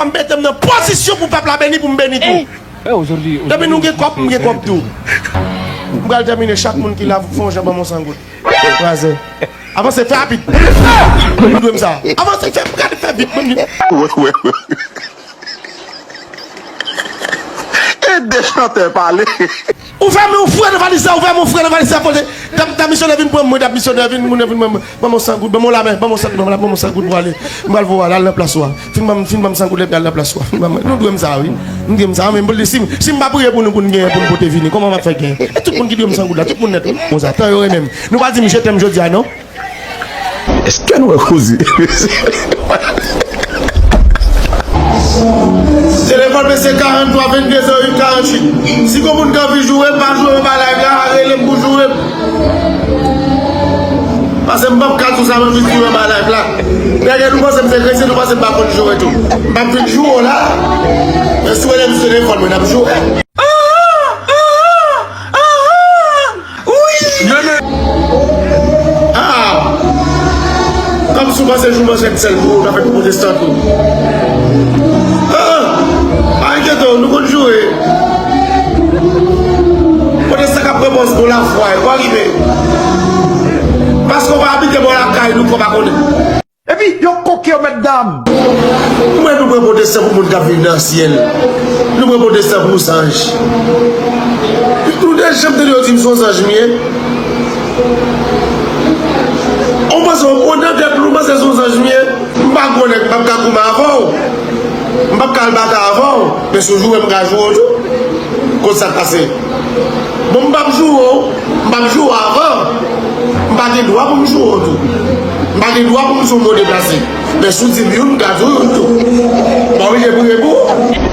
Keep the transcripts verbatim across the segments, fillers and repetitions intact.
M mete m nan pozisyon pou pèp la beni, pou m beni tou. Depi nou gen kòb, m gen kòb tou. M pral tèmine, chak moun ki la, fè yon jan ban m yon san goud. Kraze. Avanse, fè rapid. Nou dwe m sa. Avanse, fè, gade, fè vit, mwen. Ede chantè pale. Ou fè men, ou fouye nan valiz la, ou fè men, ou fouye nan valiz la, pote. Dam, dam misyonè vin pran mwen, dam misyonè vin, moun vin pran mwen. Ban m yon san goud, ban m yon lamen, ban m yon san goud, ban m yon san goud pou ale. M pral voye w ale, al nan plas ou a. Fin ban m, fin ban m san goud epi al nan plas ou a. Fin ban m, nou dwe m sa, wi. Nou dwe m sa, men si, si m pa priye pou nou, pou n genyen, pou n pote vini, kòman m ap fè genyen? E tout moun ki dwe m san goud la, tout moun nèt, wi. Konsa, tan yo renmen m. Nou pa di m je t'aime jodi a, non? Èske nou wè koze? Telefòn mwen se karant twa, venn de, zewo uit, karant uit. Si gon moun ki anvi joure m, pa joure m anba live la, rele m pou joure m. Paske m p ap ka di w sa, mwen jis joure anba live la. Dèyè nou panse m se kretyen, nou panse m pa konn joure tou. M p ap vin joure w la. Men si w rele m sou telefòn mwen, n ap joure. Wi! Ah! Kòmsi w panse jou manchèt sèl pou ou, n ap fè pou pwotestan tou. Ah! Pa enkyete w, nou konn joure. Pwotestan k ap pran pòz bon lafwa, e pa rive. Paske w pa abite bò lakay nou, fò w pa konnen. Epi, yo koke yo, mèt dam. Mwen, nou pran pwotestan pou moun k ap viv nan syèl. Nou pran pwotestan pou zanj. Nou te janm tande yo di m se yon zanj m ye? Ou panse, ou nan tèt nou, ou panse se yon zanj m ye? M pa gwonnèg, m p ap ka goumen avè w. M p ap ka al batay avè w. Men si w joure m, m ka joure w tou. Kot sa k pase? Bon, m p ap joure w, m p ap joure w avan. M pa gen dwa pou m joure w tou. M pa gen dwa pou m di w mo deplase. Men si w di m youn, m ka di w youn tou. M oblije priye pou ou.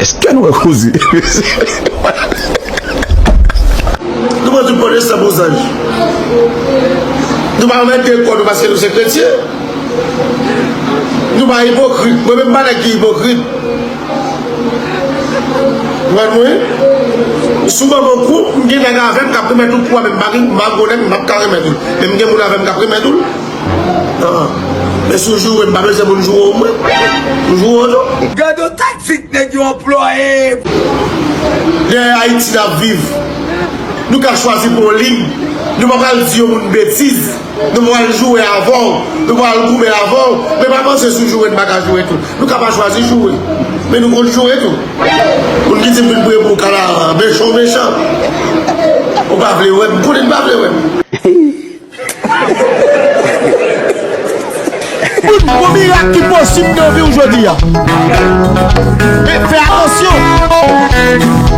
Èske nou wè koze? Nou pran tout pwotestan pou zanj. Nou pa mete kò nou paske nou se kretyen. Nou pa ipokrit. Mwen menm m pa nèg ki ipokrit. Ou konprann mwen? Si w ban m yon kou, m gen nèg avè m k ap remèt ou kou a, men m pa gen, m pa gwonnèg, m p ap ka remèt ou l. Men m gen moun avè m k ap remèt ou l. Ah. Men si w joure m, m pa bezwen moun joure w mwen. M joure w tou. Gade yon taktik nèg yo anplwaye. Dèyè Ayiti n ap viv. Nou ka chwazi pran yon liy. Nou pa pral di yon moun betiz. Nou pral joure avè w, nou pral goumen avè w, men pa panse si w joure n pa ka joure tou. Nou ka pa chwazi joure, men nou konn joure tou. Moun ki di m vin priye pou w ka la, mechan w mechan. Ou pa vle wè m, m konnen n pa vle wè m. Moun, gon mirak ki posib nan vi w jodi a. Men fè atansyon.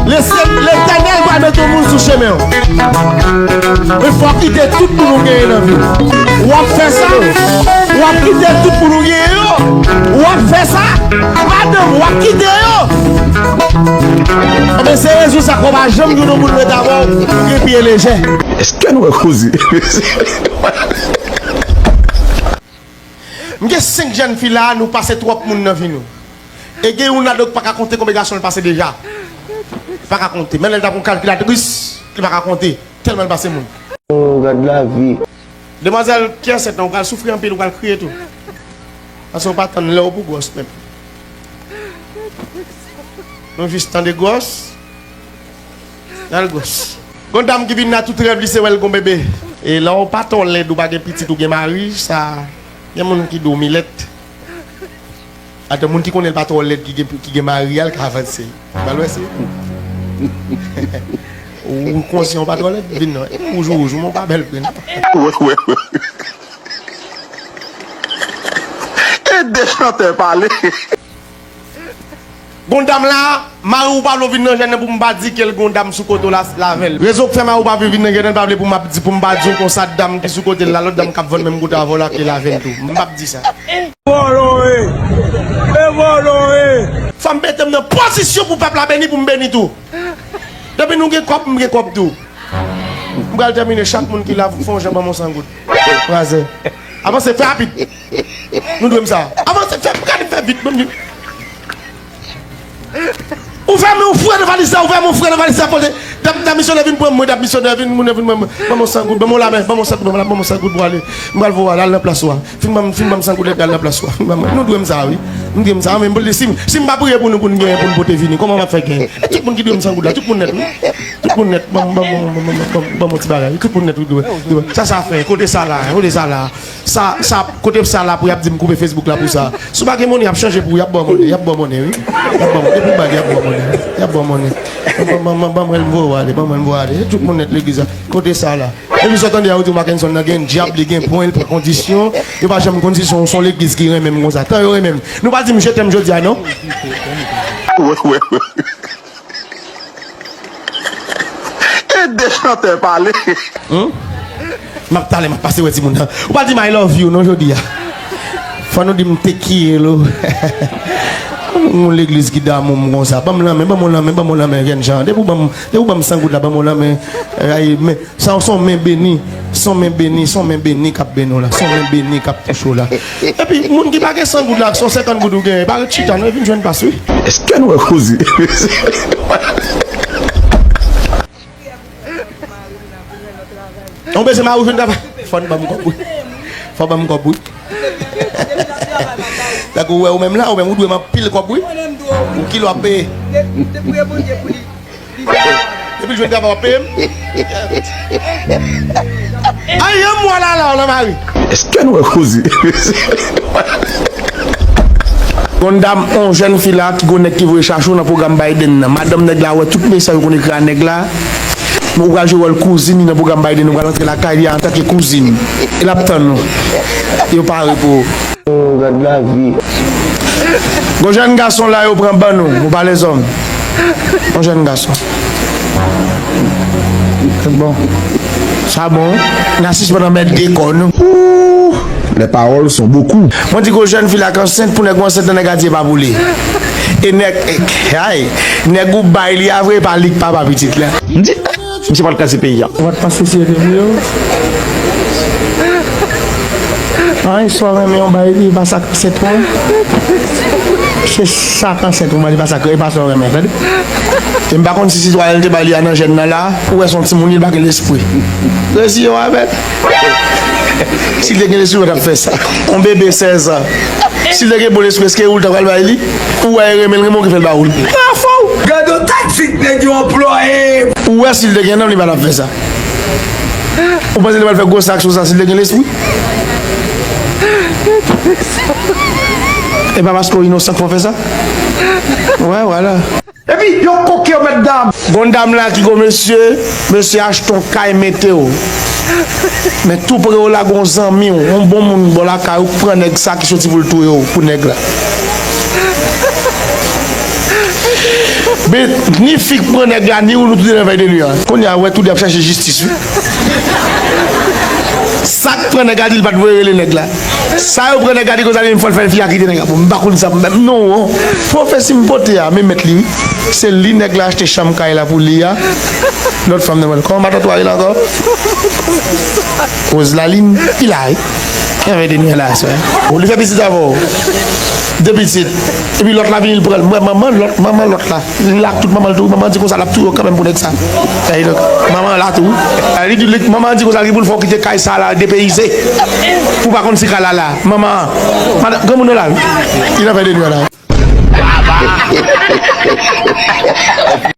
Lese, Letènèl pral mete yon moun sou chemen w. Men fò w kite tout moun ou genyen nan vi w. W ap fè sa. W ap kite tout moun ou genyen yo. W ap fè sa. Madanm, w ap kite yo. Enben, se rezon sa k fè w pa janm jwenn yon moun ret avè w, ou gen pye lejè. Èske nou wè koze? M gen senk jèn fi la, nou pase twòp moun nan vi nou. E gen youn ladan w ki pa ka konte konbyen gason l pase deja. Li pa ka konte. Menm lè l ta pran kalkilatris, li pa ka konte. Tèlman l pase moun. Oh, gad lavi. Demwazèl ki ansent lan, ou pral soufri anpil, ou pral kriye tou. Paske w pa tann lè w pou gwòs menm. Nou jis tande gwòs. L al gwòs. Gon dam ki vin la, tout rèv li se wè l gon bebe. E lè w pa twò lèd, ou pa gen pitit, ou gen mari, sa, gen moun ki di w milèt. Atò, moun ki konnen l pa twò lèd, ki gen, ki gen mari a, l ka avanse. Ba l wè se ou konsyan w pa twò lèd, vin non. E wouj ou wouj, ou pa bèl vre non. Ede chantè pale. Gon dam la, mari w pa vle w vin nan jèn nan pou m pa di ke l gon dam sou kote w la, lave l. Rezon k fè mari w pa vle vin nan jèn nan, l pa vle pou m ap di, pou m pa di w konsa dam ki sou kote l la, lòt dam k ap vann menm kote avè w la, ke lave l tou. M p ap di sa. Vòlò e! E vòlò e! Fò m mete m nan pozisyon pou pèp la beni, pou m beni tou. Depi nou gen kòb, m gen kòb tou. M pral tèmine, chak moun ki la, fè yon jan ban m yon san goud. Kraze. Avanse, fè rapid. Nou dwe m sa. Avanse, fè, gade, fè vit, menm. Ou fè men, ou fouye nan valiz la, ou fè men, ou fouye nan valiz la, pote. Dam, dam misyonè vin pran mwen, dam misyonè vin, moun vin pran mwen. Ban m yon san goud, ban m yon lamen, ban m yon san goud, ban m yon lamen, ban m yon san goud pou ale. M pral voye w ale, al nan plas ou a. Fin ban m, fin ban m san goud, egal nan plas ou a. Fin ban m, nou dwe m sa, wi. M dwe m sa, men m, si, si m pa priye pou nou, pou n genyen, pou n pote vini, kòman m ap fè genyen? E tout moun ki dwe m san goud la, tout moun nèt, wi. Tout moun nèt, ban m, ban m, ban m, ban m, ban m, ban m yon ti bagay, wi. Tout moun nèt, wi, dwe. Sa, sa fè, kote sa la, kote sa la. Sa, sa, kote sa la pou y ap di m koupe Facebook la pou sa. Si w pa gen monnen, y ap chanje pou ou, y ap ba w monnen, y ap ba w monnen, wi. Y ap ba w monnen, depi w bay, y ap ba w monnen, wi. Y ap ba w monnen. Ban, ban, ban, ban, ban mwen, m voye w ale, ban mwen, m voye w ale. Tout moun nèt legliz la. Kote sa la. Epi sa w tande a, yo di w Mackenson nan gen dyab, li gen pwen, li pran kondisyon. Yo pa janm konn si se yon, se yon legliz ki renmen m konsa. Tan yo renmen m. Nou pa di m je t'aime jodi a, non? Ede chantè pale. Humm? M ap talè, m ap pase wè timoun nan. Ou pa di m I love you, non, jodi a. Fò nou di m te kiyelo. Yon legliz ki damou m konsa. Ban m lanmen, ban m yon lanmen, ban m yon lanmen, jènjan. Depi w ban m, depi w ban m san goud la, ban m yon lanmen. Ay, men, sa se yon men beni, se yon men beni, se yon men beni k ap beni w la, se yon men beni k ap touche w la. Epi, moun ki pa gen san goud la, se yon senkant goud ou genyen, pa ret chita, non, vin jwenn plas, wi. Èske nou wè koze? On bezwen mari w jwenn travay. Fò n ban m kòb, wi. Fò ban m kòb, wi. Tankou ou wè ou menm la, ou menm ou dwe m anpil kòb, wi. Ou kilo ap peye. Depi l jwenn travay, w ap peye m. Ay, yon mwa la, la, w nan mari. Èske nou wè koze? Gon dam, yon jèn fi la, ki gon nèg ki voye chache w nan pwogram Biden nan. Madanm nèg la wè tout mesaj ou konn ekri a nèg la. Ou pral jwe wòl kouzin li nan pwogram Biden, ou pral antre lakay li a antanke kouzin. E l ap tann ou. Yo pare pou ou. Oh, gad lavi. Gon jèn gason la yo pran ban nou, ou pa lèzòm. Yon jèn gason. Bon. Sa bon. N a sispann anmède kò nou. Ouh, les paroles sont beaucoup. Mwen di gon jèn fi la k ansent pou nèg ou ansent nan nèg a di e pa pou li. E nèg, ay, nèg ou bay li a vre, e pa li k papa pitit la. M di, misye pral kraze peyi a. Ou pa t panse se yo te pou yo? An, e sa w renmen yon bay li, e pa sa k ansent ou an. Se sa k ansent ou an, e pa sa k, e pa sa w renmen, tande. E m pa konn si sitwayen l te ba li a nan jèn nan la, ou wè se yon timoun li, li pa gen lespri. Resi yo avèk. Si l te gen lespri, ou pa t ap fè sa. Yon bebe sèz an. Si l te gen bon lespri, èske ou l ta pral bay li? Ou wè e renmen l, renmen w ki fè l ba ou l. Pa fò w. Gade yon taktik nèg yo anplwaye. Ou wè si l te gen nanm, li pa t ap fè sa. Ou panse li pral fè gwo sa ak sou sa si l te gen lespri? E pa paske w inosan k fè w fè sa? Wè, vwala. Epi, yo koke yo, mèt dam. Gon dam la ki gon mesye, mesye achte yon kay mete w. Men tou pre w la, gon zanmi w, yon bon moun bò lakay ou, k pran nèg sa ki soti pou l touye w pou nèg la. Men, ni fi k pran nèg la, ni ou, nou tou de nan vèy de nwi a. Kounye a, wè, tou de ap chache jistis, wi. Sa k pran nèg la, di l pa t voye rele nèg la. Sa yo pran nèg la, di konsa, li menm fò l fè fi a kite nèg la. Bon, m pa konn sa, m menm, non. Pwofesi m pote a, men mèt li, wi. Se li nèg la achte chanm kay la pou li a. Lòt fanm nan, kòman matant ou a rele ankò? Roseline, ki la, wi. Ki anvè de nwi la, sè. Ou li fè pitit avè w. De pitit. Epi lòt la vini, l pran l. Mwen, manman, lòt, manman, lòt la. Li la ak tout manman l tou. Manman di konsa, l ap touye w kanmenm pou nèg sa. Ey, donk, manman la tou. Ey, li di, li, manman di konsa, li pou l fè w kite kay sa la, depeyize. Pou w pa konn si kay la la. Manman, madan, granmoun nan la, wi. Li nan vèy de nwi la.